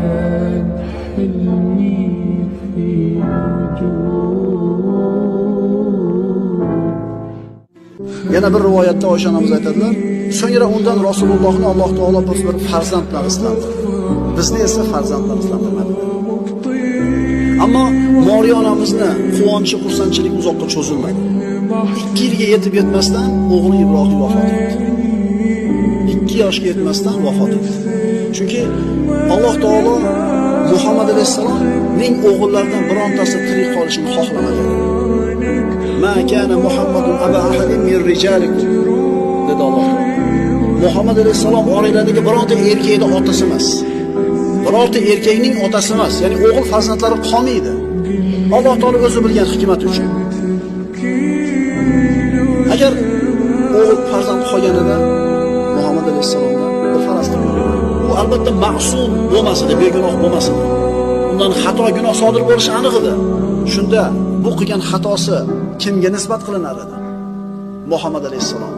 كان حلمي في وجود. Yana bir rivoyatda Oysha onamiz aytadilar, so'ngra undan Rasulullohni Alloh taolo bir farzandlar islantirdi. Bizni esa farzandlar islantirmadi. Ammo Moriya onamizni quvonchi, xursandchilik uzoqqa cho'zilmadi. 2 yilga yetib yetmasdan o'g'li Ibrohim vafot etdi. 2 yoshga yetmasdan vafot etdi. Chunki Alloh taolo Muhammad alayhissalomning o'g'illaridan birontasi tirik qolishini xohlamagan. Ma kana Muhammadun aba ahadin min rijalikum, dedi Alloh taolo. Muhammad alayhissalom oranglardagi bironta erkakning otasi emas. Birorta erkakning otasi emas, ya'ni o'g'il farzandlari qolmaydi. Alloh taolo o'zi bilgan hikmat uchun. Agar o'g'il farzand qolganida Muhammad alayhissalomdan bir faraz qilib, u albatta ma'sum bo'lmas edi, begunoh bo'lmas edi. Undan xato, gunoh sodir bo'lishi aniq edi. Shunda bu qilgan xatosi kimga nisbat qilinar edi? Muhammad alayhissalom.